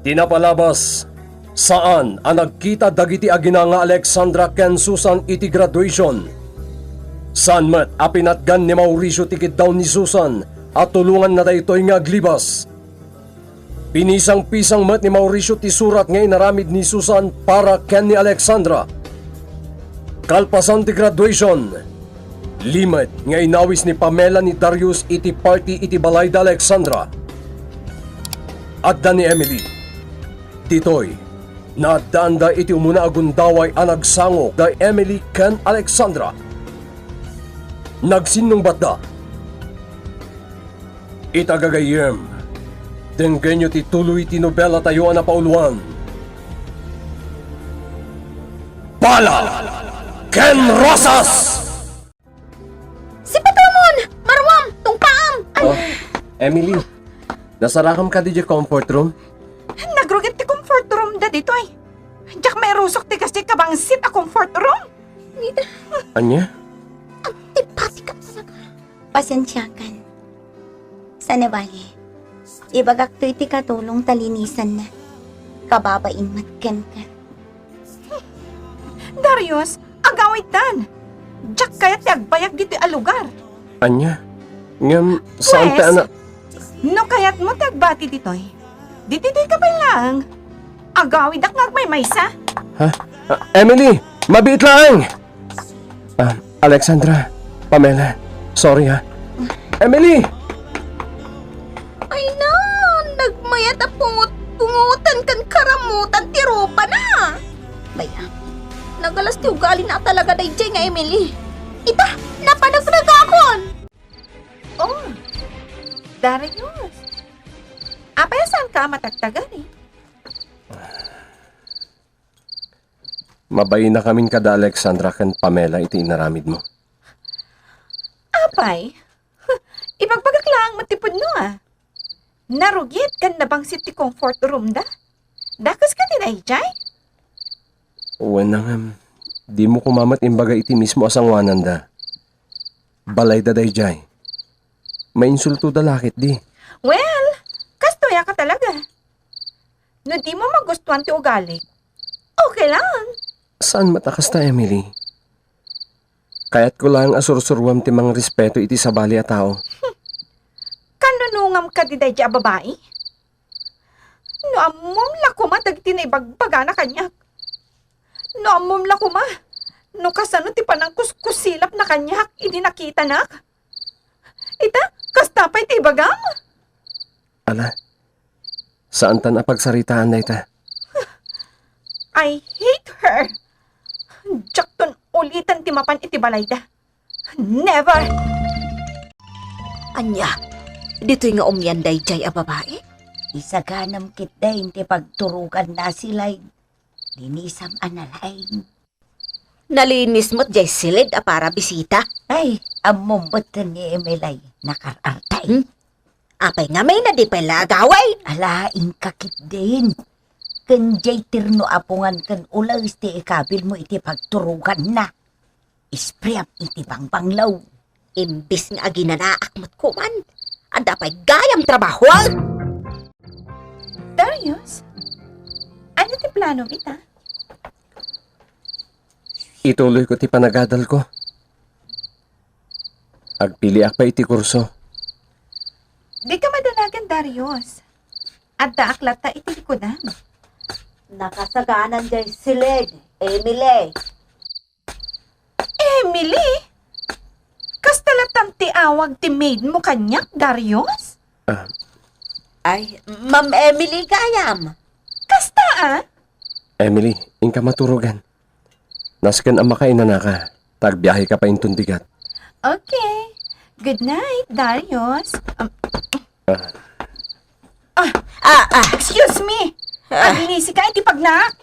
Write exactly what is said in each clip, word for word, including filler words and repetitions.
Ti napalabas, saan a nagkita dagiti agina nga Alexandra ken Susan iti graduation. Saan met a pinatgan ni Mauricio ti kiddaw ni Susan a tulonganna daytoy nga aglibas. Pinisang-pisang met ni Mauricio ti surat nga inaramid ni Susan para ken ni Alexandra. Kalpasan ti graduation, limed nga inawis ni Pamela ni Darius iti party iti balay da Alexandra. Adda ni Emily. Ditoy, naaddaanda iti umuna a gundaway a nagsango da Emily ken Alexandra. Nagsinnungbatda. Ita gagayyem, denggenyo ti tuloy ti nobela tayo a napauluan. Bala ken Rosas! Sipatmon! Maruam! Tungpaam! Ay! Oh, Emily, nasarakam kadi diay comfort room? Nagrugit ti comfort room da ditoy. Diak mairusok ti kasdiay kabangsit a comfort room. Nita. Ania? Antipatika talaga. Pasensiakan. Saan a bale, ibagakto iti katulong ta linisanna. Kababain met kenka. Darius, agawidtan! Diak kayat ti agbayag ditoy a lugar. Ania? Ngem, saan ti Pwes, anak? No kayatmo ti agbati ditoy, ditoy ka pay laeng. Agawidak nga agmaymaysa. Ha? Ah, Emily! Mabiit laeng! Ah, Alexandra, Pamela, sorry ha. Emily! Ay na, nagmayat a pungot-pungotan ken karamutan ti rupana. Bay-am, nagalas ti ugalina talaga daydiay nga Emily. Ita, napanagnagakon! Oh, Darius. Apay a saanka a matagtagari? Mabainakamin kada Alexandra ken Pamela iti inaramidmo. Apay, ibagbagak laeng met ti pudno a. Narugit ken nabangsit ti comfort room da. Dakes kadi daydiay? Wen, ngem, dimo koma met imbaga iti mismo a sangoananda. Balayda daydiay. Mainsultoda la ketdi. Well, kastoy a ka talaga. No dimo magustuan ti ugalik, okay lang. Saan met a kasta, Emily? Kayatko laeng a sursuruam ti mangrespeto iti sabali a tao. Kannunongam kadi daydiay a babai? No ammom la koma dagiti naibagbagana kaniak. No ammom la koma no kasano ti panangkuskusilapna kaniak idi nakitanak. Ita, kasta pay ti ibagam? Ala, saantan a pagsaritaan dayta. I hate her. Diakton ulitan ti mapan iti balayda. Never! Ania, ditoy nga umian daydiay a babai? Isaganam ketdi ti pagturoganna a silay. Linisam a nalaing. Nalinis met diay silid a para bisita. Ay, ammom met ken ni Emily, nakar-arta. Hmm? Apay ngamin a di pay la agawid? Ala, inka ketdin. Ken diay terno a pungan ken ules ti ikabilmo iti pagturoganna. Ispream iti bangbanglo. Imbes nga aginanaak met koman, adda pay gayam trabaho. Darius, ania ti planom ita? Ituloyko ti panagadalko. Agpiliak pay iti kurso. Dika madanagan, Darius. Addaak latta iti likudam. Nakasaganan diay silid, Emily. Emily? Kasta lattan ti awag ti maidmo kaniak, Darius? Ah. Ay, Ma'am Emily gayam. Kasta a? Emily, inka maturogan. Nasken a makainanaka, ta agbiaheka pay inton bigat. Okay. Good night, Darius. Um, Ah. Ah, ah, ah. Excuse me. Ah. Aginisika iti pagnaak.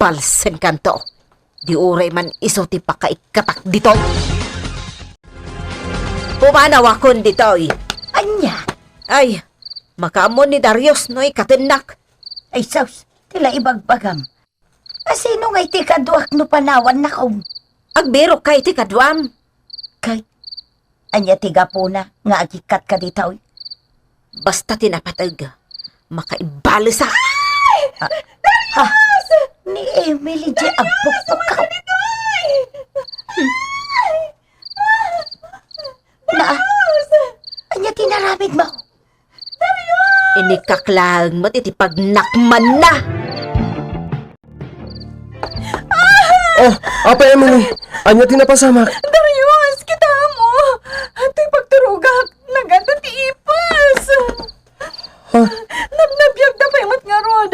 Balsenkanto. Di uray man isu ti pakaikkatak ditoy. Pumanawakon ditoy. Ania? Ay, makaammo ni Darius no ikatennak. Ay, sus, ti la ibagbagam. A, sino ngay ti kaduak no panawannak? Agbirokka iti kaduam. Kay, ania ti gapuna nga agikkatka ditoy? Basta ti napateg, makaibalesa. Ay! Ah, Darius! Ah, ni Emily, di Darius! Abbokbokak. Mano ditoy? Hmm. Ay! Na, Darius! Ania ti inaramidmo? Darius! Inikak laeng met iti pagnakmanna. Oh, Apay Emily, ania ti napasamak? Darius, kitam! Toy pagturogak, naganda ti ipis. Ha? Nabnabiagda pay met ngarud.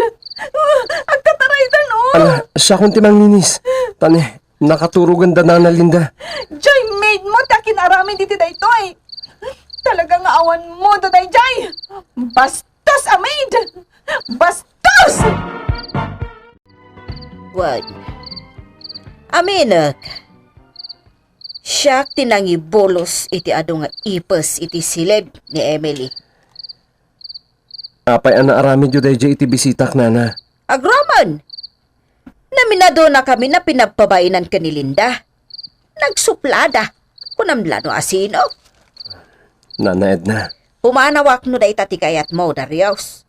Agkatarayda, no? Ala, siakon ti manglinis. Tani, nakaturoganda Nana Linda. Jay, maidmo ti akin-aramid iti daytoy. Talaga nga awanmo da dayjay. Bastos a maid! Bastos! Wen, aminek, siak ti nangibulos iti adu nga ipis iti siled ni Emily. Apay a naaramidyo dayjay iti bisitak, Nana? Agraman! Naminadunakami a pinabpabainan ken ni Linda. Nagsuplada. Kunam la no asino? Nana Edna. Pumanawak no dayta ti kayatmo, Darius.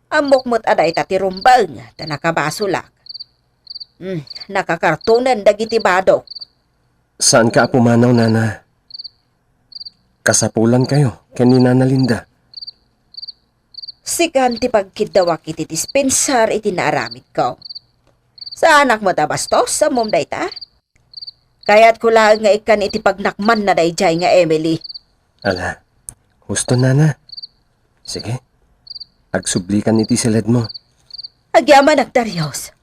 Ammok met a dayta ti rumbeng ta nakabasolak. Hmm, nakakartonen dagiti badok. Saanka a pumanaw, Nana. Kasapulankayo ken ni Nana Linda. Sikan ti pagkiddawak iti dispensar iti naaramidko. Saanak met a bastos, ammom dayta? Kayatko laeng nga ikkan iti pagnakmanna dayjay nga Emily. Ala, husto, Nana. Sige, agsublikan iti siledmo. Agyamanak, Darius.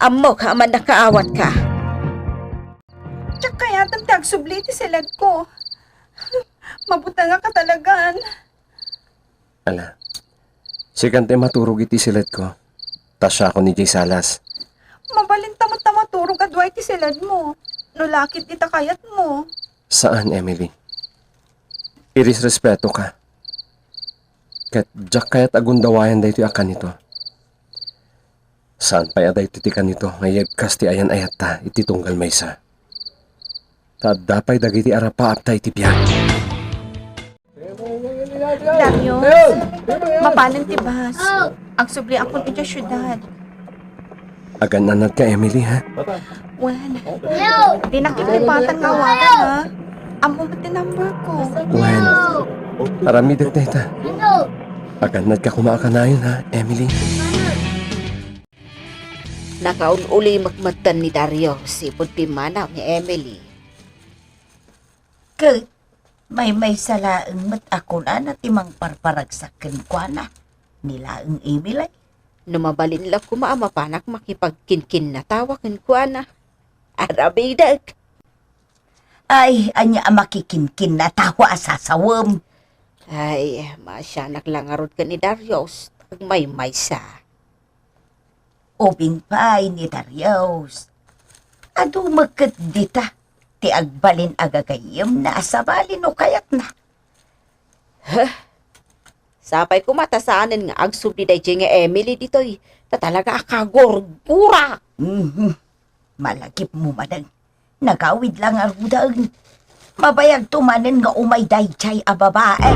Ammok a mannakaawatka. Diak kayaten ti agsubli iti siledko. Mabutengak a talagan. Ala, sikan ti maturog iti siledko. Ta siakon idiay salas. Mabalinta met a maturog a dua iti siledmo. No la ket dita kayatmo. Saan, Emily. Irisrespetoka. Ket diak kayat a gundawayan daytoy a kanito. Saan pay a daytoy ti kanito nga yegkas ti ayan-ayatta iti tunggal maysa. Ta adda pay dagiti arapaapta iti biag. Darius, mapanen ti bus. Agsubliakon idiay siudad. Agan-anadka, Emily, ha? Wen, dinak ipaipatan nga awagan, ha? Ammom met ti number ko. Wen, aramidek dayta. Agan-anadka koma a kanayon, ha, Emily? Nakaul-ulimek metten ni Darius iti pimmanaw ni Emily. Ket maymaysa laeng met a kunana ti mangparparagsak kenkuana, ni laeng Emily. No mabalin la koma a mapanak makipagkinkinnatawa kenkuana, aramidek. Ay, ania a makikinkinnatawa a sasawem? Ay, maasianak la ngarud ken ni Darius, agmaymaysa. Ubing pay ni Darius. Adu met ket dita ti agbalin a gagayyemna a sabali no kayatna. Heh, sapay koma ta saanen nga agsubli daydiay nga Emily ditoy, ta talaga a kagurgurak. Mhm. Malagipmo manen. Nagawid la ngaruden. Mabayagto manen nga umay daydiay a babae.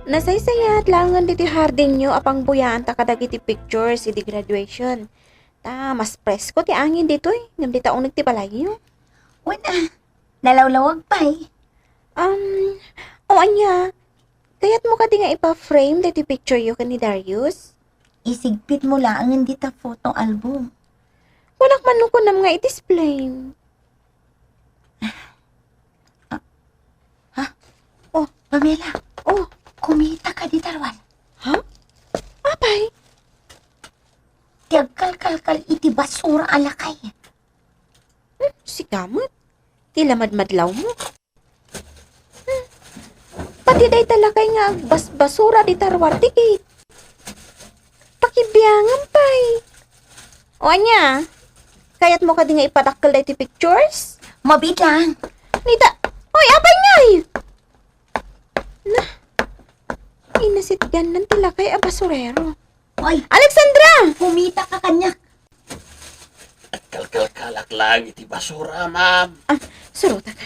Nasaysayat laengen ditoy hardinyo a pangbuyaanta kadagiti pictures idi graduation. Ta mas presko ti angin ditoy ngem dita uneg ti balayyo. Wen a, nalawlawag pay. Um, o ania, kayatmo kadi nga ipa-frame daytoy pictureyo ken ni Darius? Isigpitmo laengen dita photo album. Kunak man no kunam nga i-display. Ah, ha? Oh. Pamela. Oh. Kumita kadi ta ruar. Ha? Apay? Ti agkalkalkal iti basura a lakay. Hmm, sika met. Ti lamadmadlawmo. Pati dayta lakay nga agbasbasura dita ruar ti gate. Pakibiangan pay. O ania, kayatmo kadi nga ipadakkel daytoy pictures? Mabiit lang. Nita, oy, apay ngay? Na, inasitgannan ti lakay a basurero. Oy, Alexandra! Kumita ka kaniak. Agkalkalkalak lang iti basura, ma'am. Ah, surotak.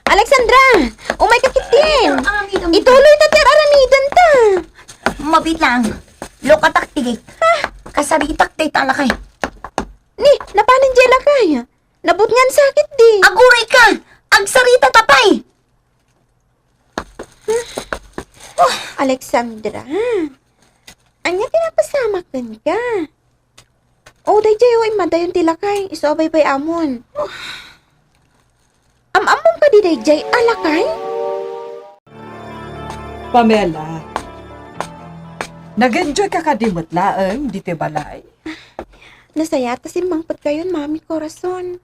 Alexandra! Umayka ketdin! Ituloyta ti ar-aramidenta! Mabiit lang. Lukatak ti gate. Kasaritak dayta a lakay. Ni, napanan diay lakay? Nabutngansa ketdi. Aguray ka! Agsarita ta pay! Alexandra, ania ti napasamak kenka? O, daydiay, o, immadayon ti lakay, isu a baybay-amon. Am-ammom kadi daydiay a lakay? Pamela, nag-enjoy ka kadi met laeng ditoy balay? Nasayaat ta simmangpetkayon, Mami Corazon.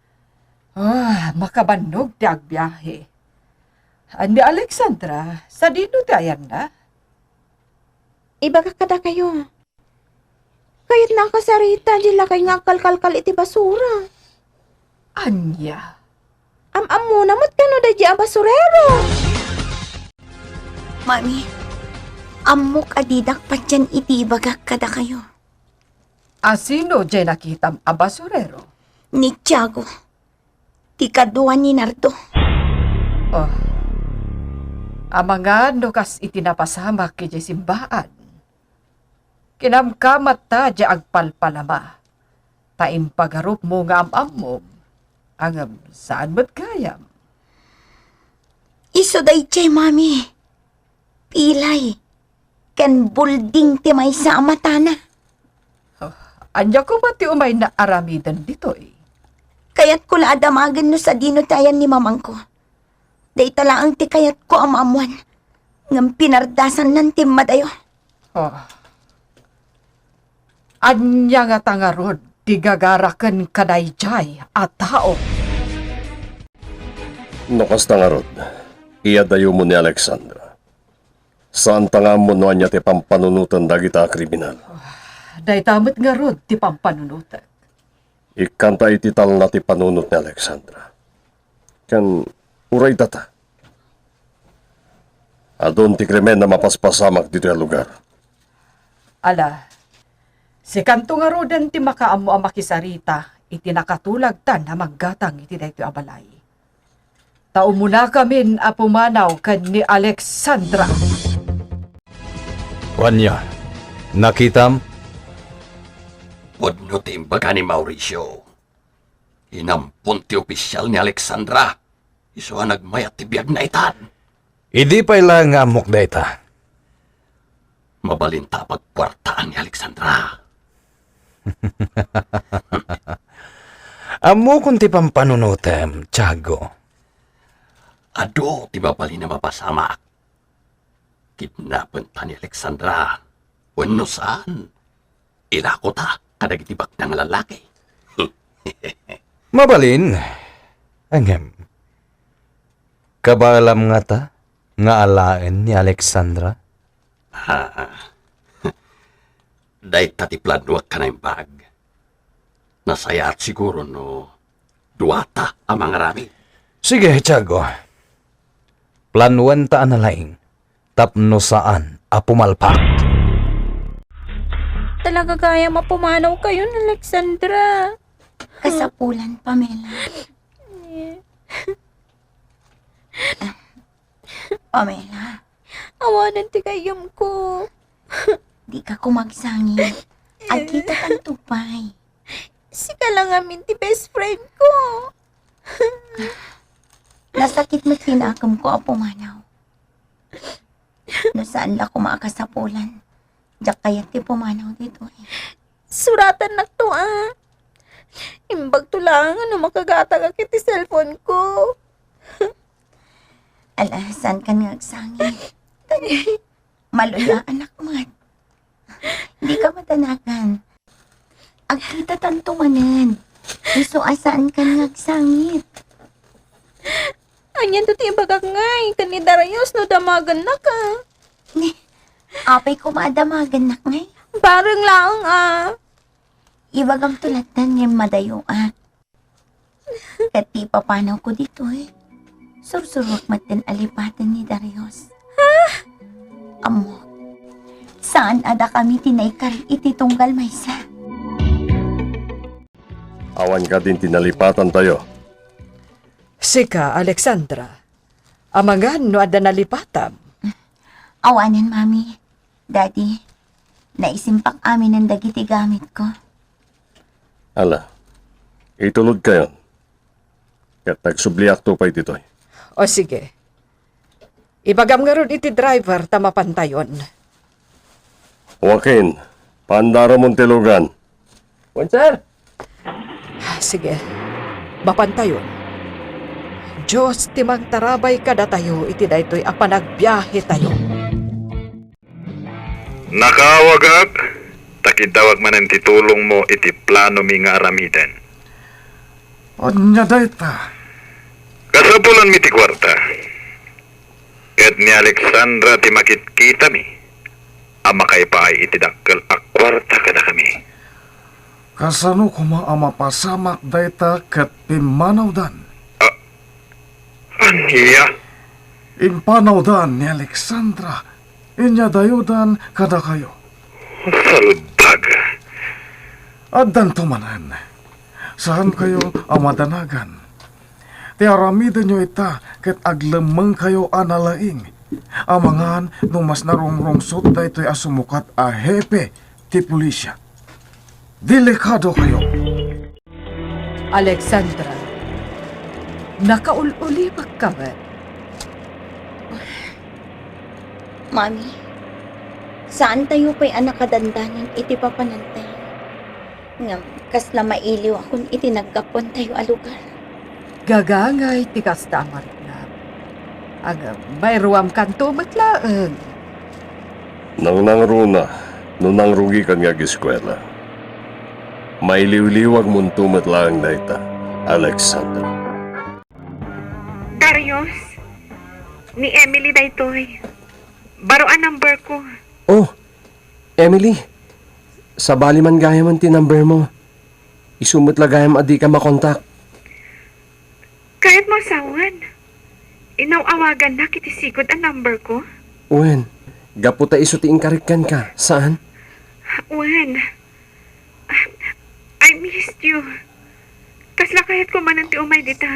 Ah, makabannog ti agbiahe. Ni Alexandra, sadino ti ayanna? Ibagak kadakayo. Kayatna a kasarita, diay lakay nga agkalkalkal iti basura. Ania? Am-ammona met kano daydiay a basurero? Mami, ammok a didak patien iti ibagak kadakayo. A sino diay nakitam a basurero? Ni Tiago. Ti kadua ni Nardo. Oh. Amangan no kas iti napasamak idiay simbaan. Kinamkamatta diay agpalpalama. Ta impagarupmo nga am-ammom. Ngem saan met gayam. Isu daydiay, Mami. Pilay ken bulding ti maysa a matana. Oh, ania koma ti umayna aramiden ditoy? Kayatko la a damagen no sadino ti ayan ni mamangko. Dayta laeng ti kayatko a maammoan, ngem pinardasannan ti immadayo. Oh. Ania ngata ngarud ti gagaraken kadaydiay a tao? No kasta ngarud, iyadayomo ni Alexandra. Saanta nga ammo no ania ti pampanunoten dagita a kriminal. Dayta met ngarud ti pampanunotek. Ikkanta iti talna ti panunot ni Alexandra. Ken uray data. Adun ti krimen a mapaspasamak ditoy a lugar. Ala, sikanto ngaruden ti makaammo a makisarita iti nakatulagtan a manggatang iti daytoy a balay. Ta umunakamin a pumanaw ken ni Alexandra. Ania, nakitam? Pudno ti imbaga ni Mauricio. Inampon ti opisial ni Alexandra. Isu a nagmayat ti biagna itan. Idi pay la nga ammok dayta. Mabalin ta pagkuartaan ni Alexandra. Ammokon ti pampanunotem, Tiago. Adu ti mabalin a mapasamak. Kidnapenta ni Alexandra. Wenno saan, ilakota kadagiti baknang a lallaki. Mabalin, ngem, kabaelam ngata nga alaen ni Alexandra? Ah, dayta ti planuak a naimbag. Nasayaat siguro no duata a mangaramid. Sige, Tiago. Planuenta a nalaing tapno saan a pumalpak. Talaga gayam a pumanawkayon, Alexandra. Kasapulan, Pamela. Pamela. Awanen ti gayyemko. Dika koma agsangit. Agkitatanto pay. Sika la ngamin ti best friend ko. Nasakit met ti nakemko a pumanaw. No saan la koma a kasapulan, diak kayat ti pumanaw ditoy. Suratannakto a. Imbagto laeng no makagatagak iti cellphone ko. Ala, saankan nga agsangit. Maluyaanak met. Dika madanagan. Agkitatanto manen. Isu a saankan nga agsangit. Anianto ti ibagak ngay ken ni Darius no damagennak a? Ni, apay koma a damagennak ngay? Bareng laeng a. Ibagamto lattan nga immadayoak. Ket ti ipapanawko ditoy, sursuroak met ti nalipaten ni Darius. Ha? Ammok, saan a dakami ti naikari iti tunggal maysa. Awan kadin ti nalipatantayo. Sika, Alexandra, Amangan no adda nalipatam. Awanen, Mami. Daddy, naisimpak aminen dagiti gamitko. Ala, itulodkayon. Ket agsubliakto pay ditoy. O sige. Ibagam ngarud iti driver ta mapantayon. Joaquin, paandaramon ti lugan. Wen, sir. Sige. Mapantayon. Dios ti mangtarabay kadatayo iti daytoy a panagbiahetayo. Nakaawagak, ta kiddawak manen ti tulongmo iti planomi nga aramiden. Ania dayta? Kasapulanmi ti kuarta. Ket ni Alexandra ti makitkitami a makaipaay iti dakkel a kuarta kadakami. Kasano koma a mapasamak dayta ket pimmanawdan? A-, ania? Impanawdan ni Alexandra, inyadayudan kadakayo. Saluddag. Addanto manen. Saankayo a madanagan. Ti aramidenyo ita ket aglemmengkayo a nalaing. Amangan no mas narungrungsot daytoy a sumukat a hepe ti pulisya. Delikadokayo. Alexandra, nakaul-ulipakka met. Mami, saantayo pay a nakadandanan iti papanantayo. Ngem kasla mailiwakon iti naggapuantayo a lugar. Gagangay ti kasta a mariknam. Ngem mairuamkanto met laeng. Nangnangruna no nangrugikan nga ageskuela. Mailiwliwagmonto met laeng dayta, Alexandra. Darius, ni Emily daytoy. Baro a number ko. Oh, Emily, sabali man gayam ti number mo. Isu met la gayam a dika makontak. Kayatmo a sawen? Inaw-awagannak iti sigud a number ko? Wen, gapu ta isu ti inkarik kenka, saan? Wen, I missed you. Kasla kayatko manen ti umay dita.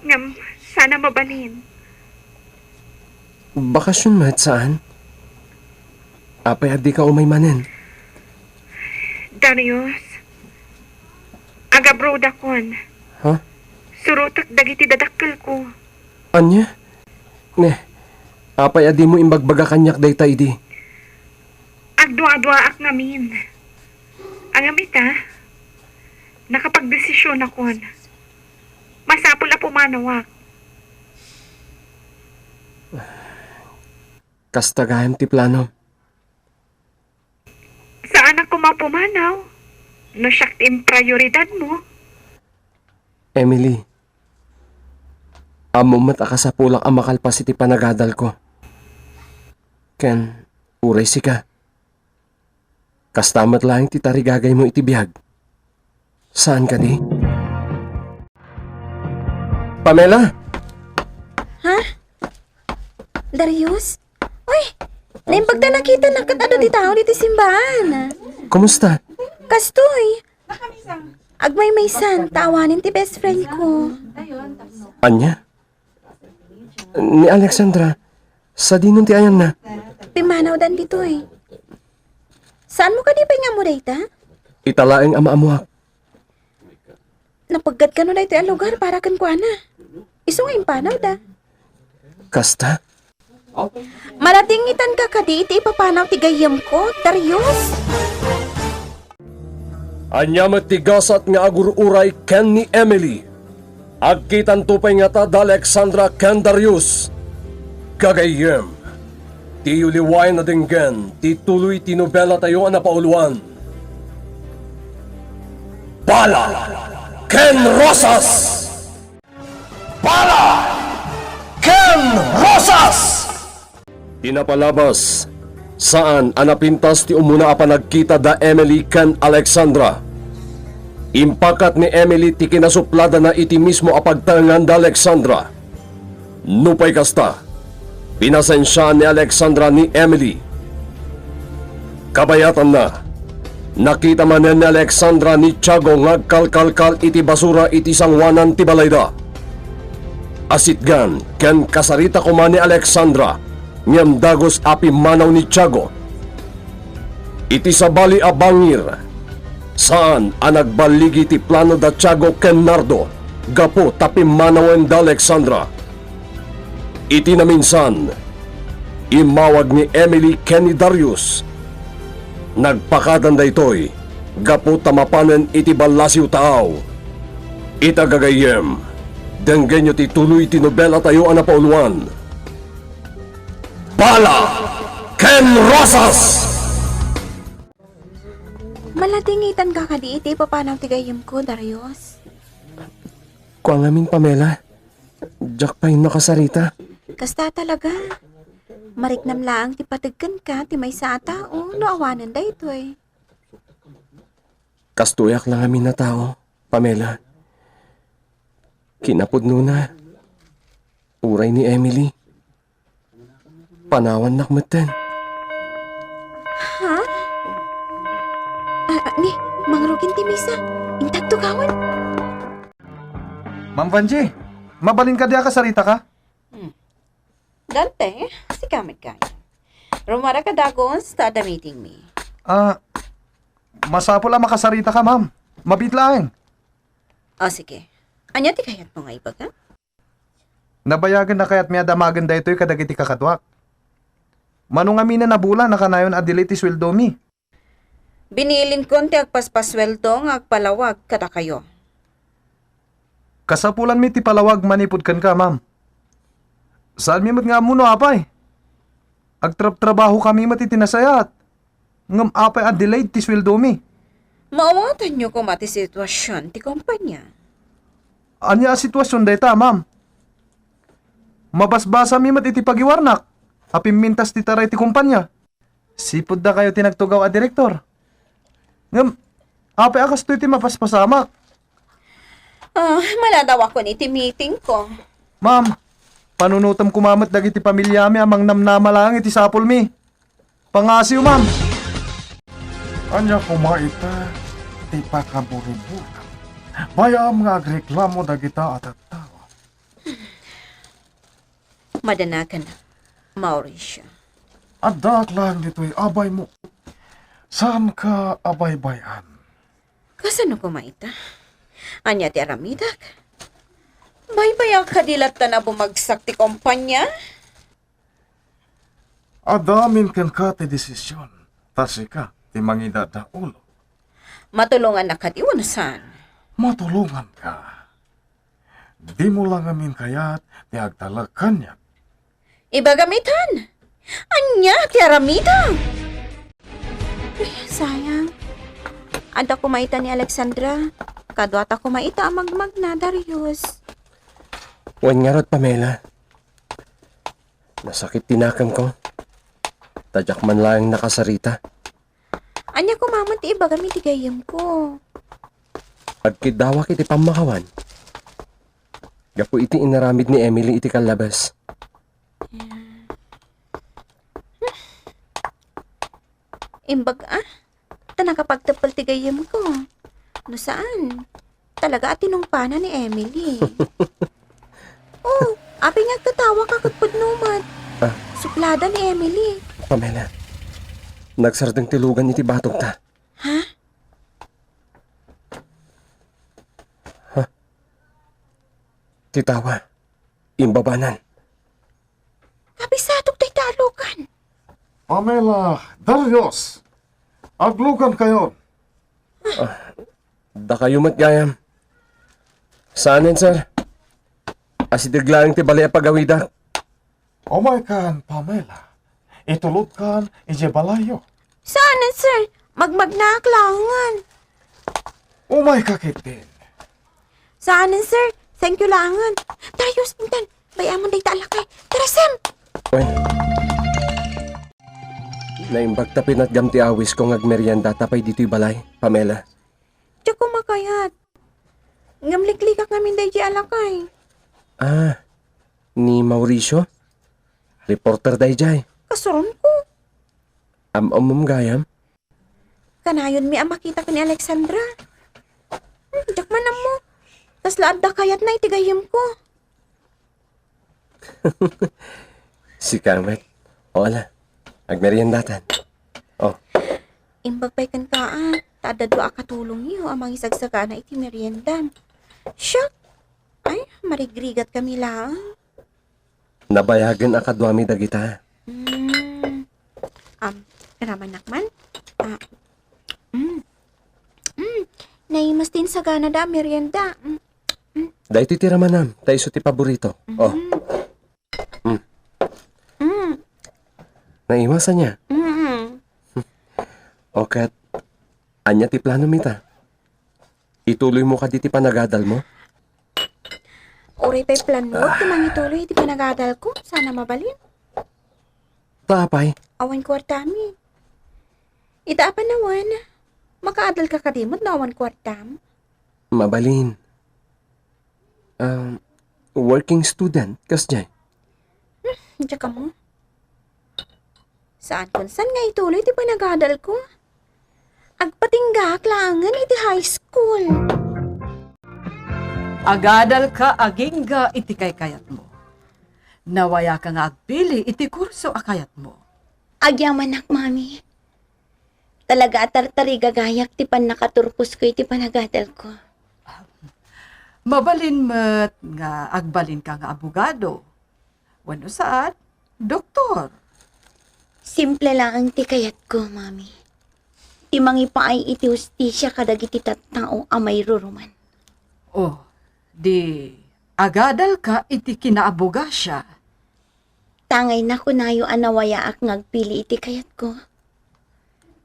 Ngem, saan a mabalin. Bakasyon met, saan? Apay a dika umay manen? Darius, agabroadakon. Ha? Surotek dagiti dadakkelko. Ania? Ne, apay a dimo imbagbaga kaniak dayta idi? Agduaduaak ngamin. Ngem ita, nakapagdesisionakon. Masapul a pumanawak. Kasta gayam ti planom. Saanak koma a pumanaw no siak ti imprioridadmo. Emily, ammom met a kasapulak a makalpas iti panagadalko. Ken, uray sika. Kasta met laeng ti tarigagaymo iti biag. Saan kadi? Pamela! Ha? Darius? Uy! Naimbag ta nakitanak ket adda ti tao ditoy simbaan. Kumusta? Kastoy. Agmaymaysan, ta awanen ti best friend ko. Ania? Ni Alexandra, sadinon ti ayanna? Pimmanawdan ditoy. Saanmo kadi pay nga ammo dayta? Ita laeng a maammoak. Napeggad kano daytoy a lugar para kenkuana. Isu nga impanawda. Kasta? Maratingitanka kadi iti ipapanaw ti gayyemko, Darius? Ania met ti gasat nga agur-uray ken ni Emily? Agkitanto pay ngata da Alexandra ken Darius? Gagayyem, diyo liwaen a denggen ti tuloy ti nobelatayo a napauluan, Bala ken Rosas! Bala ken Rosas! Ti napalabas, saan a napintas ti umuna a panagkita da Emily ken Alexandra. Impakat ni Emily ti kinasupladana iti mismo a pagtaengan da Alexandra. Nupay kasta, pinasensiaan ni Alexandra ni Emily. Kabayatanna, nakita manen ni Alexandra ni Tiago nga agkalkalkal iti basura iti sangoanan ti balayda. a sitgan ken kasarita koma ni Alexandra, ngem dagus a pimmanaw ni Tiago. Iti sabali a bangir, saan a nagballigi ti plano da Tiago ken Nardo gapu ta pimmanawen da Alexandra. Iti naminsan, immawag ni Emily ken ni Darius. Nagpakadaen daytoy gapu ta mapanen iti ballasiw taaw. Ita gagayyem, denggenyo ti tuloy ti nobelatayo a napauluan, Bala ken Rosas! Maladingitan ka kadi iti ipapanaw ti gayyemko, Darius? Kua ngamin, Pamela. Diak pay nakasarita. Kasta talaga. Mariknam laeng ti pateg kenka ti maysa a tao no awanen daytoy. Kastoyak la ngamin a tao, Pamela. Kinapudnona, uray ni Emily, panawannak metten. Ha? Ah, ah, ni, mangrugin ti misa. Intagto gawen. Ma'am Vanjie, mabalin kadi a kasarita ka? Hmm. Dante, sika met gayam. Rummuarka dagus ta adda meeting mi. Ah, masapul a makasarita ka, ma'am. Mabiit laeng. O, sige. Ania ti kayatmo nga ibaga? Nabayagen a kayatmi a damagen daytoy kadagiti kakaduak. Mano ngamin a bulan a kanayon a delay ti sueldomi? Binilinkon ti agpaspasueldo nga agpalawag kadakayo. Kasapulanmi ti palawag manipud kenka, ma'am. Saanmi met nga ammo no apay. Agtrabtrabahokami met iti nasayaat. Ngem apay a delayed ti sueldomi? Maawatanyo koma ti situasion ti kompania. Ania a situasion dayta, ma'am? Mabasbasami met iti pagiwarnak a pimmintas ti taray ti kompania. Sipud dakayo ti nagtugaw a direktor. Ngem, apay a kastoy ti mapaspasamak? Ah, maladawakon iti meetingko. Ma'am, panunotem koma met dagiti pamiliami a mangnamnama laeng iti sapulmi. Pangngasiw, ma'am. Ania koma ita ti pakaburburam? Bay-am nga agreklamo dagita a tattao. Madanagan, Mauricio. Addaak laeng ditoy a baymo. Saanka a baybay-an? Kasano koma ita? Ania ti aramidak? Baybayak kadi latta a bumagsak ti kompania? Adda amin kenka ti desisyon, ta sika ti mangidadaulo. Matulongannak kadi wenno saan? Matulonganka. Dimo la ngamin kayat ti agtalek kaniak. Ibagam itan! Ania ti aramidem? Ay, sayang. Adda koma ita ni Alexandra. Kaduata koma ita a magmagna, Darius. Wen ngarud, Pamela. Nasakit ti nakemko. Ta diak man laeng nakasarita. Ania koma met ti ibagam iti gayyemko? Agkiddawak iti pammakawan gapu iti inaramid ni Emily iti kallabas. Imbag a, ta nakapagteppel ti gayyemko. No saan, talaga a tinungpana ni Emily. Oh, apay nga agtatawaka ket pudno met. Ah. Suplada ni Emily. Pamela, nagsardeng ti lugan iti batogta. Ha? Ha? Ti tawa, imbabanan. Kabisadok dayta a lugan. Pamela, Darius, aglugankayon. Ah, dakayo met gayam. Saanen, sir. Asideg laeng ti balay a pagawidak. Umaykan, Pamela. Itulodkan idiay balayyo. Saanen, sir. Magmagnaak laengen. Umayka ketdin. Saanen, sir. Thank you laengen. Darius, intan. Bay-amon dayta a lakay. Tara, Sam! Wen. Naimbag ta pinatgam ti awisko nga agmeriendata pay ditoy balay, Pamela. Diak koma kayat. Ngem liklikak ngamin daydiay a lakay. Ah, ni Mauricio? Reporter daydiay. Kasuronko. Am-, ammom gayam? Kanayonmi a makita ken ni Alexandra. Hmm, diak man ammo. Kasla adda kayatna iti gayyemko. Sika met. O, ala. Agmeriendatan. O. Imbag pay kenka, a, ta adda dua a katulongyo a mangisagsagana iti meriendam. Siak, ay, marigrigat kami laeng. Nabayagen a kaduami dagita. Mm. Am, iramanak man? A, mm. Mm. Naimas ti insaganada a merienda. Mm. Mm. Daytoy ti ramanam, ta isu ti paborito. O. Mm. Mm. Mm. Naimas ania? Mm. O ket, ania ti planom ita? Ituloymo kadi ti panagadalmo? Uray pay plano ti mangituloy ti panagadalko, saan a mabalin. Ta apay? Awan kuartami. Ita a panawen, makaadalka kadi met no awan kuartam? Mabalin. Um, working student, kasdiay. Hmm, diak ammo. Saankon san nga ituloy ti panagadalko. Agpatinggaak laengen iti high school. Agadalka agingga iti kaykayatmo. Nawayaka nga agpili iti kurso a kayatmo. Agyamanak, Mami. Talaga a tartarigagayak ti pannakaturposko iti panagadalko. Mabalin met nga agbalinka nga abogado. Wenno saan, doktor. Simple laeng ti kayatko, Mami. Ti mangipaay iti hustisia kadagiti tattao a mairuruman. O, di agadalka iti kinaabogasia. Tangay nakunayo a nawayaak nga agpili iti kayatko.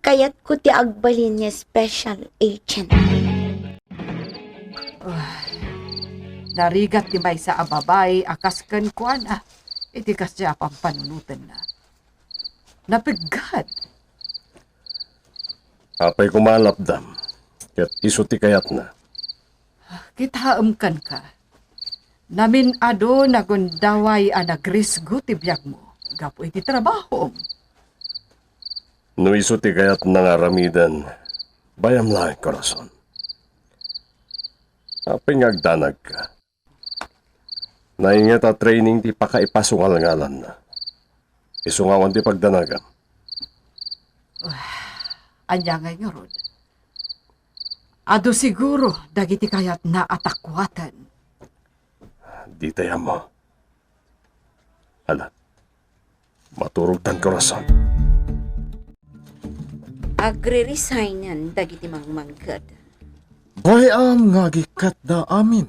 Kayatko ti agbalin nga special agent. Ah, narigat ti maysa a babai a kas kenkuana iti kasdiay a pampanunotenna. Napeggad. Apay koma a lapdam, ket isu ti kayatna. Kitaem kenka. Namin-adu nagundaway a nagrisgo ti biagmo gapu iti trabahom. No isu ti kayatna nga aramiden, bay-am laeng, korason. Apay nga agdanagka? Nainget a training ti pakaipasungalngalanna. Isu nga awan ti pagdanagam. Ania ngay ngarud? Adu siguro dagiti kayatna a takuaten. Ditay ammo. Ala, maturogtan, korason. Agre-resignen dagiti mangmangked. Bay-am nga agikkatda amin.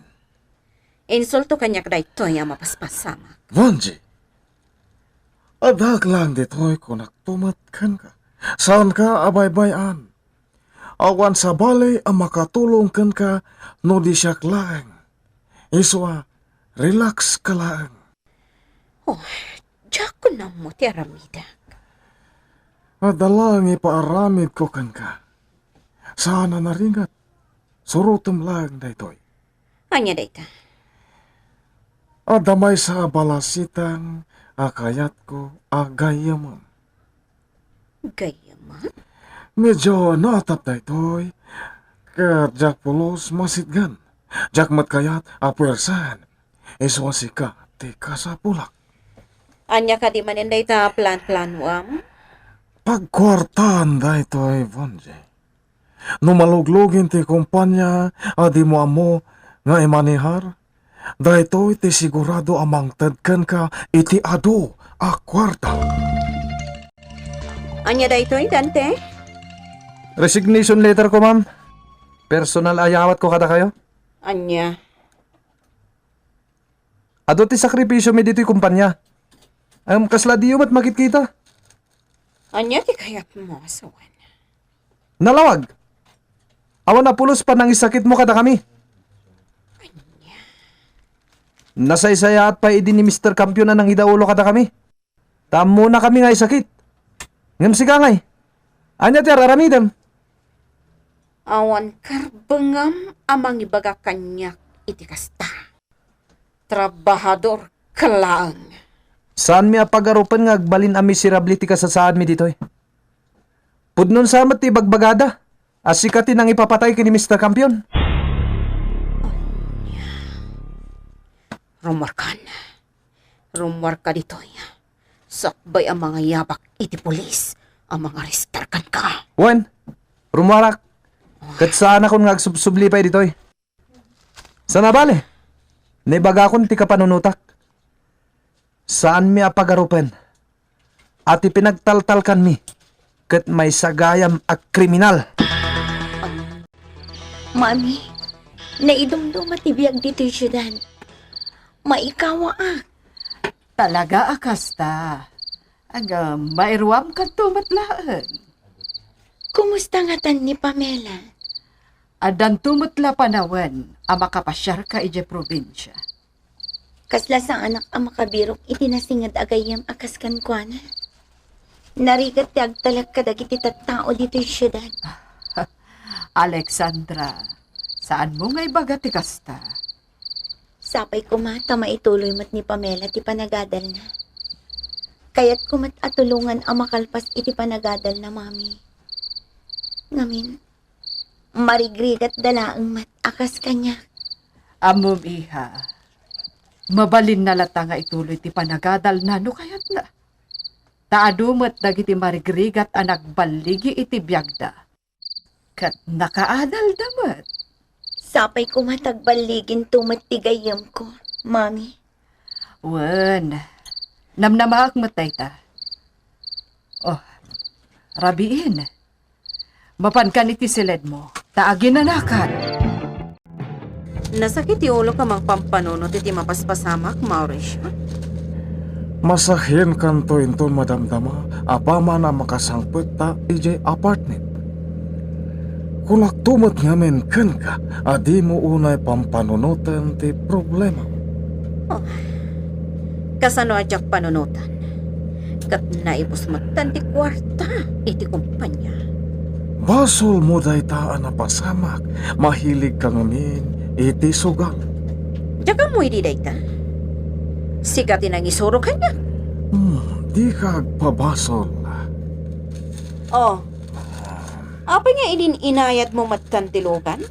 Insulto kaniak daytoy a mapaspasamak. Vanji, addaak laeng ditoy, kunak to met kenka. Saanka a baybay-an. Awan sabali a makatulong kenka no di siak laeng. Isu a, relax ka laeng. Oh, diak kunam mo ti aramidek. Adda laeng ipaaramidko kenka. Saan a narigat. Surotem laeng daytoy. Ania dayta? Adda maysa a balasitang a kayatko a gayyemem. Gayyemem? Medyo naatap daytoy, ket diak pulos masitgan. Diak met kayat a puersaen. Isu a sika ti kasapulak. Ania kadi manen dayta plan-planoam? Pagkuartaan daytoy, Vonje. No maluglugen ti kumpania a dimo ammo nga imanehar, daytoy ti sigurado a mangted kenka iti adu a kuarta. Ania daytoy, Dante? Resignation letter ko, ma'am. Personal a yawatko kadakayo. Ania? Adu ti sakripisiomi ditoy kumpania. Ngem kasla diyo met makitkita. Ania ti kayatmo, asawan? Nalawag. Awan a pulos panangisakitmo kadakami. Ania? Nasaysayaat pay idi ni Mister Campion a nangidaulo kadakami. Ta ammonakami nga agsakit. Ngem sika ngay, ania ti ar-aramidem? Awan karbengam a mangibaga kaniak iti kasta. Trabahador ka laeng. Saanmi a pagarupen nga agbalin a miserable ti kasasaadmi ditoy. Pudnon sa met ti ibagbagada a sika ti nangipapatay ken ni Mister Campion. Rumorkan. Rummuarka ditoy. Sakbay a mangayabak iti pulis a mangarestar kenka. Wen, rummuarak. Ket saanakon nga agsubsubli pay ditoy. Sana bale, naibagakon ti kapanunotak. Saanmi a pagarupen a ti pinagtaltalkanmi ket maysa gayam a kriminal. Mami, naidumduma ti biag ditoy siudad. Maikawaak. Talaga a kasta. Ngem, mairuamkanto met laeng. Kumusta ngatan ni Pamela? Addanto met la panawen a makapasiarka idiay probinsia. Kasla saanak a makabirok iti nasinged a gayyem a kas kenkuana. Narigat ti agtalek kadagiti tattao ditoy siudad. Alexandra, saanmo nga ibaga ti kasta? Sapay koma ta maituloy met ni Pamela ti panagadalna. Kayatko met a tulongan a makalpas iti panagadalna, Mami. Ngamin, marigrigatda laeng met a kas kaniak. Ammom, iha, mabalinna latta nga ituloy ti panagadalna no kayatna. Ta adu met dagiti marigrigat a nagballigi iti biagda. Ket nakaadalda met. Sapay koma ta agballiginto met ti gayyemko, Mami. Wen, namnamaak met dayta. Oh, rabiin. Mapankan iti siledmo, ta aginanakan. Nasakit ti ulok a mangpampanunot iti mapaspasamak, Mauricio. Masakienkanto inton madamdama apaman a makasangpetta idiay apartment. Kunakto met ngamin kenka a dimo unay pampanunoten ti problema. Oh, kasano a diak panunotan? Ket naibus metten ti kuarta iti kompania. Basolmo dayta a napasamak, mahiligka ngamin iti sugal. Diak ammo idi dayta. Sika ti nangisuro kaniak. Hmm, dika agpabasol. Oh, apay nga inin-inayadmo metten ti lugan?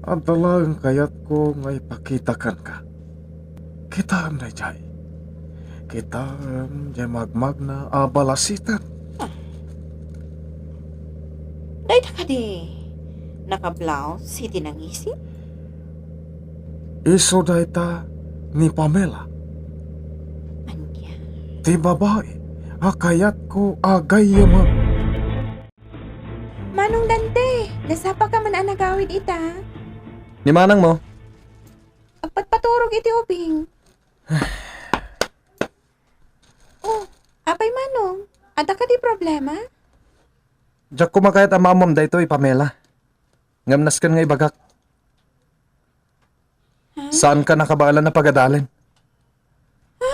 Adda laeng kayatko nga ipakita kenka. Kitaem daydiay. Kitaem diay magmagna a balasiten. Ah. Dayta kadi nakablaus iti nangisit? Isu dayta ni Pamela. Ania? Ti babai a kayatko a gayyemen. Manong Dante, nasapaka man a nagawid ita? Ni manangmo? Agpatpaturog iti ubing. Oh, apay Manong? Adda kadi problema? Diak koma kayat a maammom daytoy, Pamela. Ngem nasken nga ibagak. Ha? Saanka nakabaelan a pagadalen. Ha?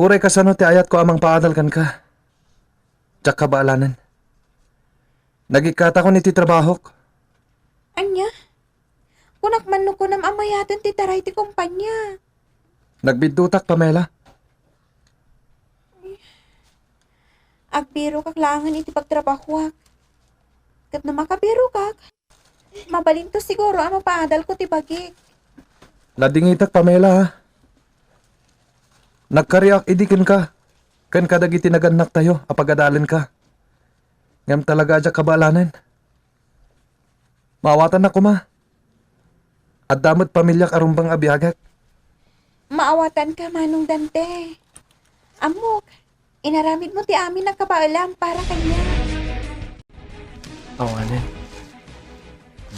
Uray kasano ti ayatko a mangpaadal kenka. Diak kabaelanen. Nagikkatakon iti trabahok. Ania? Kunak man no kunam a mayaten ti taray ti kompania. Nagbiddutak, Pamela. Agbirokak laengen iti pagtrabahoak. Ket no makabirokak, mabalinto siguro a mapaadalko ti bagik. Ladingitak, Pamela, ha? Nagkariak idi kenka, ken kadagiti nagannaktayo a pagadalenka. Ngem talaga a diak kabaelanen. Maawatannak koma. Adda met pamiliak a rumbeng a biagek. Maawatanka, Manong Dante. Ammok, inaramidmo ti amin a kabaelam para kaniak. Awanen,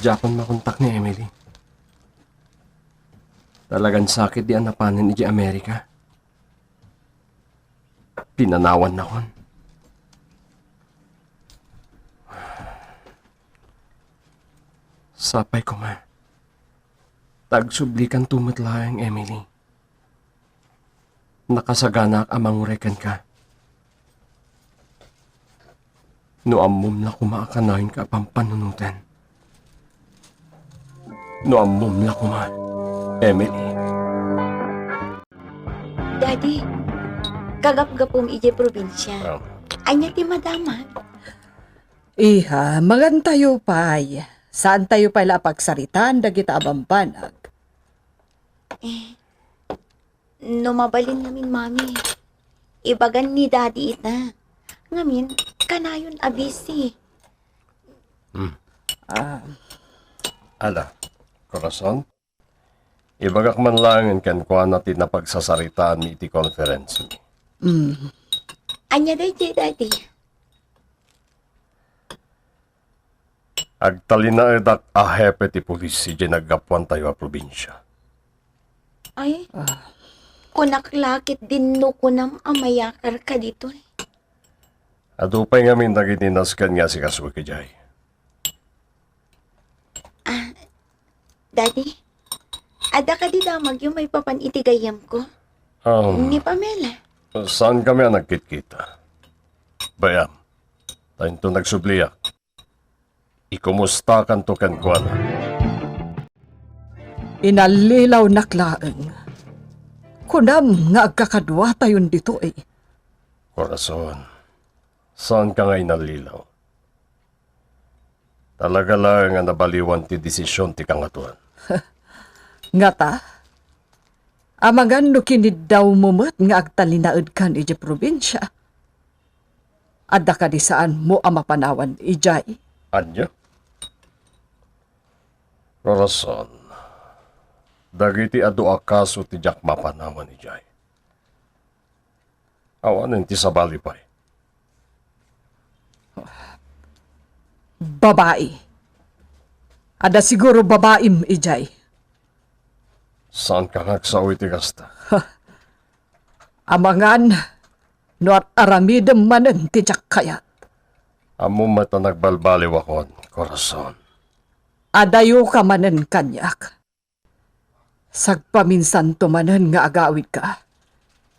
diakon makontak ni Emily. Talagan sakit di a napanen idiay Amerika. Pinanawannakon. Sapay koma. Ta agsublikanto met laeng, Emily. Nakasaganaak a manguray kenka. No ammom la koma a kanayon ka a pampanunoten. No ammom la koma, Emily. Daddy, kagapgapum idiay probinsia. Oh. Ania ti madamag? Iha, magantayo pay. Saantayo pay la a pagsaritaan dagita a bambanag. Eh, No mabalin ngamin, Mami, ibagan ni Daddy ita. Ngamin, kanayon a busy. Hmm. Ah. Ala, Corazon? Ibagak man laengen kenkuana ti napagsasaritaanmi iti conference mi. Mm. Ania daydiay, Daddy? Agtalinaedak a hepe ti pulis idiay naggapuantayo a probinsia. Ay, kunak la ketdin no kunam a mayakarka ditoy. Adu pay ngamin dagiti nasken nga asikasuek idiay. Ah, Daddy, adda kadi damagyo maipapan iti gayyemko? Um, Ni Pamela? Saankami a nagkitkita. Bay-am, ta inton nagsubliak, ikumustakanto kenkuana. Inallilawnak laeng. Kunam nga agkakaduatayon ditoy. Corazon, saanka nga inallilaw. Talaga laeng a nabaliwan ti desisyon ti Kangatoan. Ngata, amangan no kiniddawmo met nga agtalinaedkan idiay probinsia. Adda kadi saanmo a mapanawan idiay? Ania? Corazon, dagiti adu a kaso ti diak mapanawan idiay. Awanen ti sabali pay. Babai. Adda siguro babaim idiay. Saanka nga agsao iti kasta? Amangan no ar-aramidem manen ti diak kayat. Ammom met a nagbalbaliwakon, Corazon. Adayoka manen kaniak. Sagpaminsanto manen nga agawidka,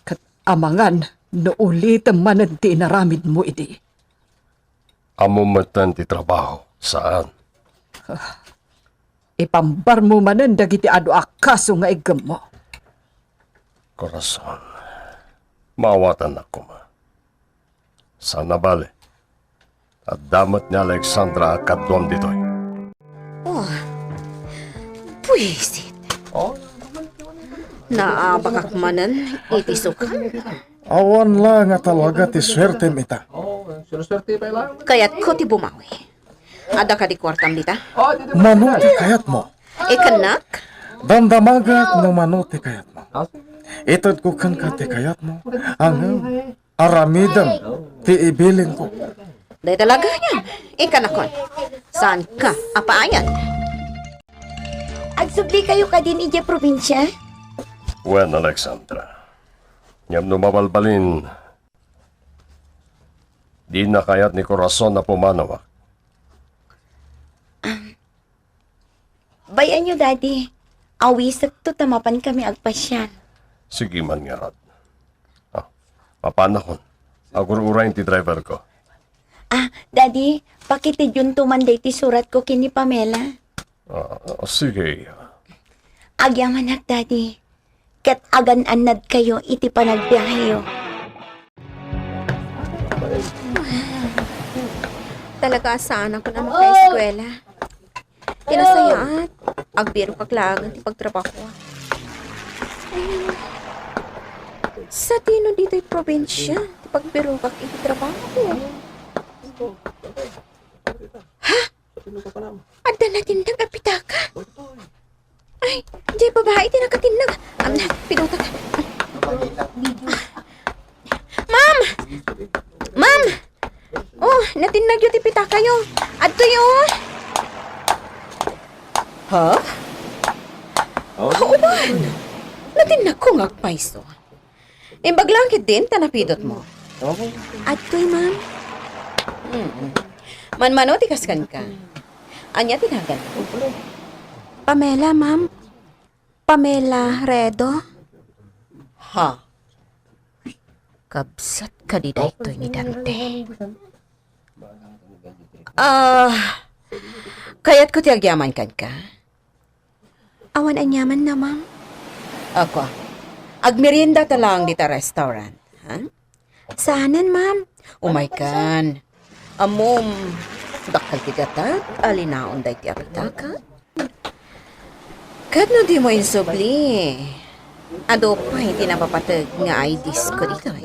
ket amangan no ulitem manen ti inaramidmo idi. Ammom metten ti trabaho, saan? Ipambarmo manen dagiti adu a kaso nga iggemmo. Corazon, maawatannak koma. Saan a bale, adda met ni Alexandra a kaduam ditoy. Oh, buisit. Naabakak manen iti sukam. Awan la nga talaga ti suertem ita. Kayatko ti bumawi. Adda kadi kuartam dita? Mano ti kayatmo? Ikennak? Damdamagak no mano ti kayatmo. Itedko kenka ti kayatmo. Ngem aramidem ti ibilingko. Dayta la gayam. Ikannakon. Saanka a paayan? Agsubli kayo kadin idiay probinsia? Wen, Alexandra. Ngem no mabalbalin, dina kayat ni Corazon a pumanawak. Bay-anyo, Daddy. Awisekto ta mapan kami agpasiar. Sige man ngarud. Ah, mapanakon. Agur-uray ti driver ko. Ah, Daddy, pakitedyonto man daytoy suratko ken ni Pamela. Ah, sige. Agyamanak, Daddy. Ket agan-annadkayo iti panagbiaheyo. Talaga a saanakon a makaeskuela. Ti nasayaat, agbirokak laeng ti pagtrabahoak. Ay, sadino ditoy probinsia ti pagbirokak iti trabaho? Ha? Adda natindeg a pitaka? Ay, diay babai ti nakatindeg. Am, pidutak. Ma'am! Ma'am! Oh, natinnegyo ti pitakayo. Adtoyo. Ha? Oh, uman. Natinnegko nga agpayso. Imbag lang ketdin ta napidutmo. Adtoy, ma'am. Mm. Manmano ti kaskanka. Ania ti naganmo? Pamela, ma'am. Pamela Redo. Ha? Kabsat kadi daytoy ni Dante? Ah, kayatko ti agyaman kenka. Awan aniamanna, ma'am. Ako, agmeriendata laeng dita restaurant, ha? Saanen, ma'am? Umaykan. Ammom, dakkel ti gatad a linaon daytoy a pitaka. Ket no dimo insubli, Adu pay ti napapateg nga I Ds ko ditoy.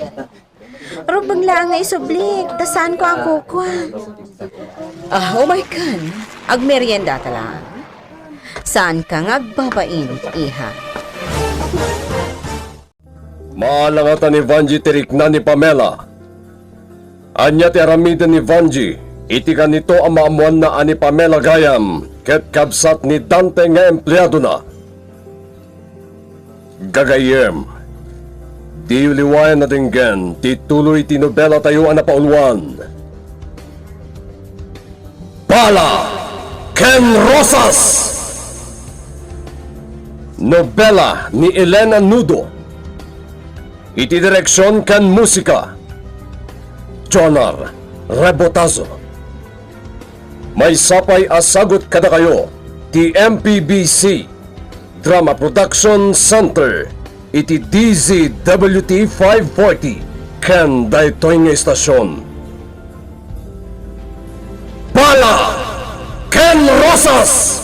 Rumbeng laeng nga isublik, ta saanko a kukua. Ah, umaykan. Agmeriendata laeng. Saanka nga agbabain, iha. Maalangatan ni Vangie ti rikna ni Pamela. Ania ti aramiden ni Vangie iti kanito a maammoanna a ni Pamela gayam ket kabsat ni Dante nga empleadona? Gagayyem, diyo liwayan a denggen ti tuloy ti nobelatayo a napauluan, Bala ken Rosas! Nobela ni Elena Nudo. Iti direksion ken musika, Jonar Rebotazo. Maysa pay a sagut kadakayo ti M P B C Drama Production Center iti D Z W T five forty ken daytoy nga estasion. Bala ken Rosas!